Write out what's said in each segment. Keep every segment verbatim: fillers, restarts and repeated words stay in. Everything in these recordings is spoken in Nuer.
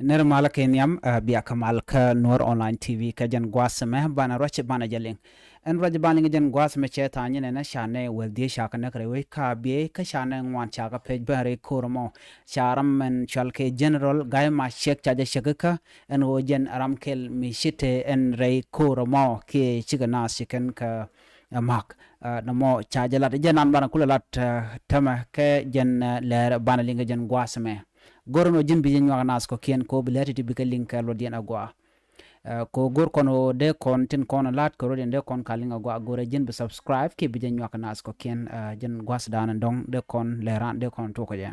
Nɛr malä kɛ nhiam, ɛ, bia kɛ mal kä Nuɔr Online T V kä jɛn gua̱a̱th ɛmɛ banɛ ruac banɛ jɛ liŋ. Ɛn ruac banɛ liŋ jɛn gua̱a̱th ɛmɛ cɛ tha̱a̱ŋ nyinɛ nɛ ca nɛ wäl dhieec ca kɛ näk rɛy wec ka biey kä ca nɛ ŋuan ca kɛ pec ben rɛy ko̱r ɛmɔ. Ca ram mɛn cual kɛ General Gai Maciek ca jɛ cek kä ɛn ɣöö jɛn ram kɛl mi ci te ɛn rɛy ko̱r ɛmɔ kiɛ cikɛ naath ci kɛn kɛ, ɛ, mak. Ɛ, nɔmɔ ca jɛ lat jɛ nan banɛ kulɛ lat, ɛ, tämɛ kɛ jɛn, ɛ, lɛr banɛ liŋ kɛ jɛn gua̱a̱th ɛmɛ. Go̱r ɛn ɣöö ji̱n bi jɛ nyuak naath kɔ̱kiɛn kɛ ɣöö bi lɛr ti̱ti̱ bikɛ liŋ kɛ luɔtdiɛn agua. Ɛ, kɛ ɣöö go̱r kɔn ɣöö dee kɔn tin kɔn lat kɛ rɔ̱diɛn dee kɔn ka liŋ agua go̱rɛ ji̱n bi subscribe kiɛ bi jɛ nyuak naath kɔ̱kiɛn, ɛ, jɛn gua̱a̱th danɛ dɔ̱ŋ dee kɔn lɛran dee kɔn tuɔk kɛ jɛ.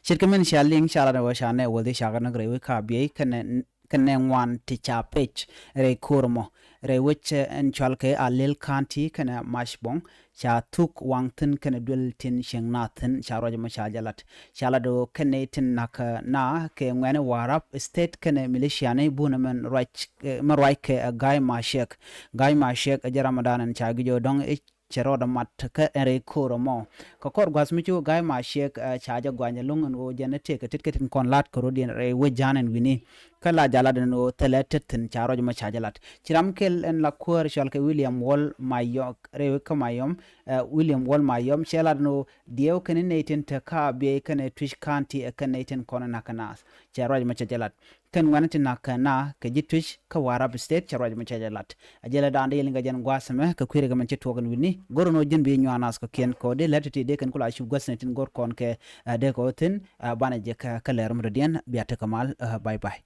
Ce̱tkɛ min cia liŋ ca lat ɛn ɣöö ca nɛ wäl dhieec ca kɛ näk rɛy wec ka biey kɛnɛ, kɛnɛ ŋuan ti ca pec rɛy ko̱r ɛmɔ. Rɛy wec, ɛ, ɛn cual kɛ Alil County kɛnɛ Mashbong ca thuk waŋ thi̱n kɛnɛ duel tin cieŋ naath thi̱n ca ruac ɛmɔ ca jɛ lat. Ca lat ɣöö kɛnɛ tin na̱k, ɛ, naath kɛ ŋuɛ̈ni Warrap State kɛnɛ militiani bunɛ mɛn ruac, ɛ, mɛn ruac kɛ, ɛ, Gai Maciek. Gai Maciek ɛ jɛ Ramadan ɛn ca gi̱c ɣöö dɔ̱ŋ i̱ cɛ rɔɔdɛ mat kä ɛn rɛy ko̱r ɛmɔ. Kɛ kɔr gua̱th mi cu Gai Maciek, ɛ, ca jɛ guany ɛlɔ̱ŋ ɛn ɣöö jɛn ɛ tëëkɛ tet kä tin kɔn la̱t kɛ rɔ̱diɛn rɛy wec ja̱a̱n ɛn wi̱ni. Kä la jɛ lat ɛn ɣöö thilɛ tet thi̱n ca ruac ɛmɔ ca jɛ lat. Ci ram kɛl ɛn la kuäär cɔal kɛ William Wol Mayom, rɛy wec kä Mayom, ɛ, William Wol Mayom cɛ lat ɛn ɣöö diɛw kɛn nɛy tin te ka biey kɛnɛ Twic County ɛ kɛn nɛy tin kɔn na̱k kɛ naath. Cɛ ruac ɛmɔ ca jɛ lat. Kɛn ŋuɛ̈ni tin na̱k kɛ naath kɛ ji̱ Twic kä Warrap State cɛ ruac ɛmɔ ca jɛ lat. A jɛ lɛ da̱a̱n dee yɛ liŋ kɛ jɛn gua̱a̱th ɛmɛ kɛ kui̱ rikɛ mɛn ci tuɔɔk ɛn wi̱ni. Go̱r ɛn ɣöö ji̱n bi nyuak naath kɔ̱kiɛn kɛ ɣöö dee lɛr ti̱ti̱ dee kɛn kula cup gua̱th ni tin go̱r kɔn kɛ, ɛ, dee kɛ ɣöö thi̱n, ɛ, banɛ jɛ kɛ, kɛ lɛr mi dɔ̱diɛn bia tekɛ mal, ɛ, bye bye.